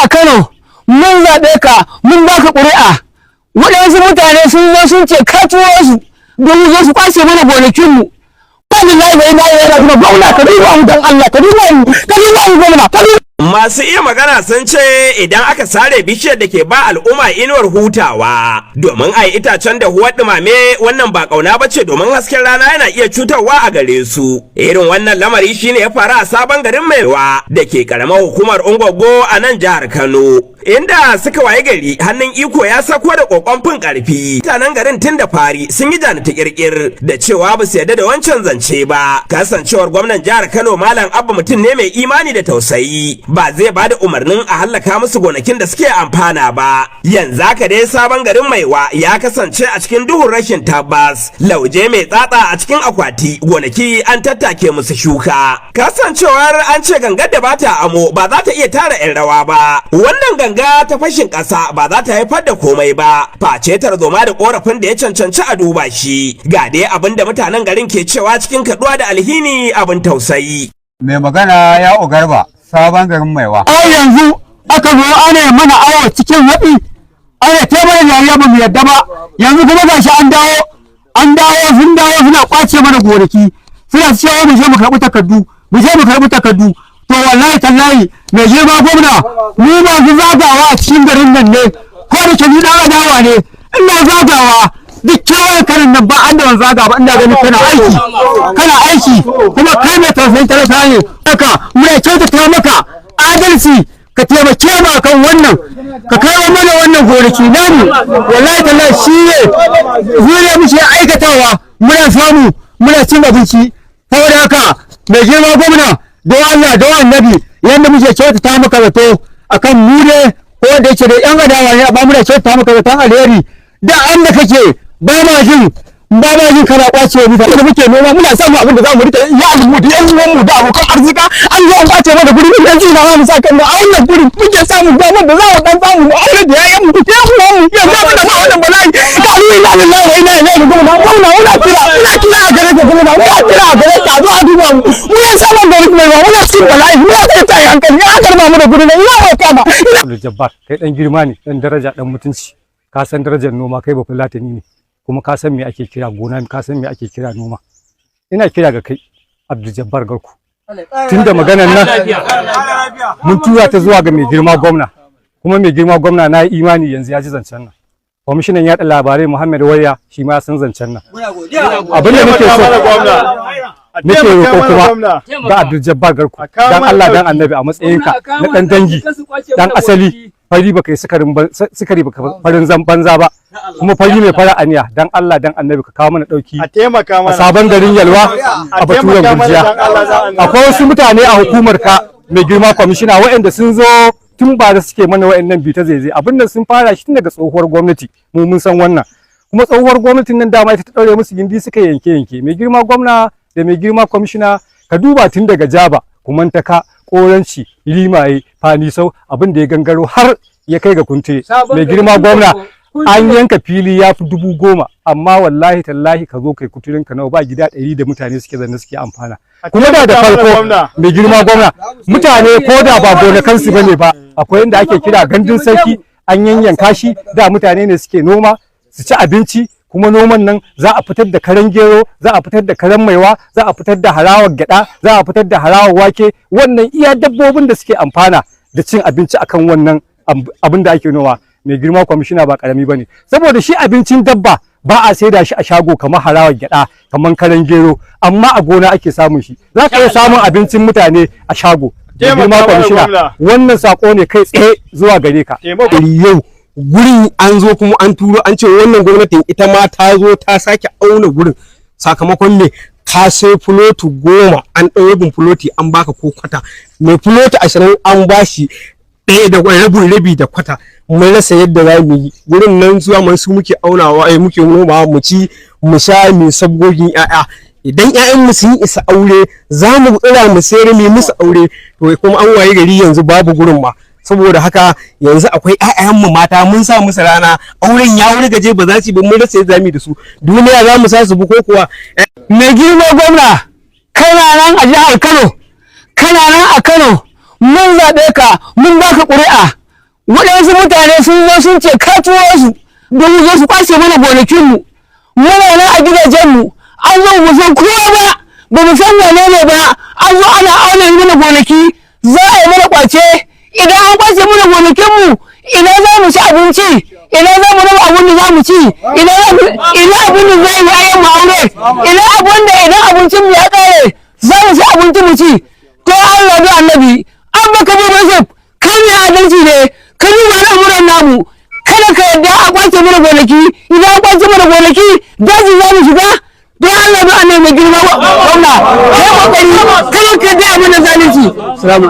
A Kano mun zaɓe ka, mun baka ƙuri'a. Waɗansu mutane sun zo sun ce ka turo su domin zo su kwace mana gonakinmu. Wallahi bai na yana kuma gwamna, ka duba mu, dan Allah ka duba mu, ka duba mu, gwamna, ka duba. Masu iya magana sun ce idan aka sare bishiyar da ke ba al'umma inuwar hutawa domin a yi itacen da huwar ɗumame, wannan ba ƙauna ba ce, domin hasken rana yana iya cutarwa a gare su. Irin wannan lamari shine ya faru a Sabon Garin Maiwa da ke ƙaramar hukumar Ungogo a nan jihar Kano, inda suka waye gari hannun iko ya sako da kokon fin ƙarfi. Mutanen garin tun da fari sun yi jani ta kirkir da cewa ba su yarda da wancan zance ba. Kasancewar gwamnan jihar Kano Malam Abba mutum ne mai imani da tausayi, ba zai ba da umarnin a hallaka musu gonakin da suke amfana ba. Yanzu haka dai Sabon Garin Maiwa ya kasance a cikin duhun rashin tabbas, lauje mai tsatsa a cikin akwati, gonaki an tattake musu shuka. Kasancewar an ce gangar da bata amo ba za ta iya tara 'yan rawa ba, wannan ganga ta fashin ƙasa ba za ta haifar da komai ba face tarzoma da korafin da ya cancanci a duba shi. Ga dai abin da mutanen garin ke cewa cikin kaduwa da alhini abin tausayi. Mai magana ya Garba, Sabon Garin Maiwa. Ai yanzu aka zo ana mana awo cikin haɗi, ana ta mana jariya, ba mu yadda ba. Yanzu kuma gashi an dawo, an dawo, sun dawo suna kwace mana gonaki, suna cewa mu je mu karɓi takardu, mu je mu karɓi takardu. To wallahi tallahi, mai girma gwamna, mu masu zagawa a cikin garin nan ne, ko da ke ni dan adawa ne, ina zagawa duk kewayen karin nan, ba an da ban zaga ba. Ina ganin kana aiki, kana aiki, kuma kai mai tausayin talaka ne. Haka muna kyautata maka adalci, ka taimake mu akan wannan, ka kawo mana wannan gonaki namu. Wallahi tallahi shi ne shi ne muke aikatawa, muna samu muna cin abinci. Saboda haka, mai girma gwamna, don Allah don Annabi, yanda muke kyautata maka zato akan mu ne, ko wanda yake da yan adawa ne, amma muna kyautata maka zaton alheri da an da kake. Ba ma jin kana kwace wa mutane da muke noma, muna samu abin da za mu rike iyalin mu da yan uwan mu da abokan arzika. An zo an kwace mana guri, yanzu ina za mu sa kan mu? A wannan gurin muke samun damar da za mu dan samu mu aure da yayan mu da yan uwan mu. Yanzu abin da ma wannan bala'i ka ni, inna lillahi wa inna ilaihi raji'un. Gwamna, muna kira, muna kira a gare ka, gwamna, muna kira a gare ka, zo a duba mu. Mu yan Sabon Gari mai ba muna cikin bala'i, muna cikin tayi hankali, ya karba mu da guri ne ina wa kama. Abdul Jabbar, kai dan girma ne, dan daraja, dan mutunci. Ka san darajar noma, kai ba Fulatani ne, kuma ka san me ake kira gona, ka san me ake kira noma. Ina kira ga kai Abdul Jabbar Garku, tunda maganar nan mun tura ta zuwa ga mai girma gwamna, kuma mai girma gwamna na yi imani yanzu ya ji zancen nan. Kwamishinan yaɗa labarai Muhammad Waya shi ma ya san zancen nan. Abin da nake so nake roƙo kuma ga Abdul Jabbar Garku, dan Allah dan Annabi, a matsayinka na dan dangi, dan asali, fari baka yi sukarin sukari baka farin zan banza ba, kuma fari mai fara aniya, dan Allah dan Annabi ka kawo mana dauki a taimaka a mana. Sabon Garin Yalwa a Baturen Gurjiya. Akwai wasu mutane a hukumar ka, mai girma kwamishina, waɗanda sun zo tun ba da suke mana waɗannan bita zaizai. Abin nan sun fara shi tun daga tsohuwar gwamnati, mu mun san wannan. Kuma tsohuwar gwamnatin nan dama ita ta ɗaure musu gindi suka yanke yanke. Mai girma gwamna da mai girma kwamishina, ka duba tun daga Jaba, Kumantaka, Koranci, Limaye, Fanisau, abin da ya gangaro har ya kai ga Kuntire. Mai girma gwamna, an yanka fili ya fi 10,000, amma wallahi tallahi ka zo kai kuturin ka nawa ba gida 100 da mutane suke zanne suke amfana. Kuma da farko, mai girma gwamna, mutane ko da ba gonakansu bane ba, akwai inda ake kira Gandun Sarki, an yanyanka shi. Da mutane ne suke noma su ci abinci, kuma noman nan za a fitar da karen gero, za a fitar da karen maiwa, za a fitar da harawar gyada, za a fitar da harawar wake. Wannan iya dabbobin da suke amfana da cin abinci akan wannan abin da ake noma. Mai girma kwamishina, ba karami bane, saboda shi abincin dabba ba a saida shi a shago kamar harawar gyada, kamar karen gero, amma a gona ake samun shi. Za ka iya samun abincin mutane a shago. Mai girma kwamishina, wannan sako ne kai tsaye zuwa gare ka. Yau gurin an zo kuma an turo an ce wannan gwamnatin ita ma ta zo ta sake auna gurin. Sakamakon me? Ka sai fuloti 10, an ɗau rabin fuloti an baka ko kwata. Mai fuloti 20 an bashi ɗaya da rabin rabi da kwata. Mun rasa yadda za mu yi gurin nan. Zuwa mun su muke aunawa, ai muke nomawa mu ci mu sha mu sabgogin 'ya'ya. Idan 'ya'yanmu sun isa aure, za mu tsira mu sayar mu musu aure. To kuma an waye gari yanzu babu gurin ma. Saboda haka yanzu akwai 'ya'yanmu mata mun sa musu rana, auren ya wuri gaje ba za su yi ba. Mun rasa yadda za mu yi da su. Duniya za mu sa su bi ko kuwa? Mai girma gwamna, kana nan a jihar Kano, kana nan a Kano, mun zaɓe ka, mun baka ƙuri'a. Waɗansu mutane sun zo sun ce ka turo su domin zo su kwace mana gonakinmu. Muna nan a gidajenmu, an zo mu san kowa ba, ba mu san wane ne ba, an zo ana auna mana gonaki, za a yi mana kwace. Idan an kwace mana gonakinmu, ina za mu ci abinci? Ina za mu raba abin da za mu ci? Ina ina abin da za mu yi mu aure? Ina abin da idan abincin mu ya kare za mu ci abinci mu ci? To Allah da Annabi, Abba Kabir Yusuf, kai ne adalci ne, ka duba al'amuran namu, kada ka yarda a kwace mana gonaki. Idan an kwace mana gonaki, daji za mu shiga. Don Allah da Annabi, mai girma gwamna, kai kokari, kada ka yarda a mana zalunci. Salamu.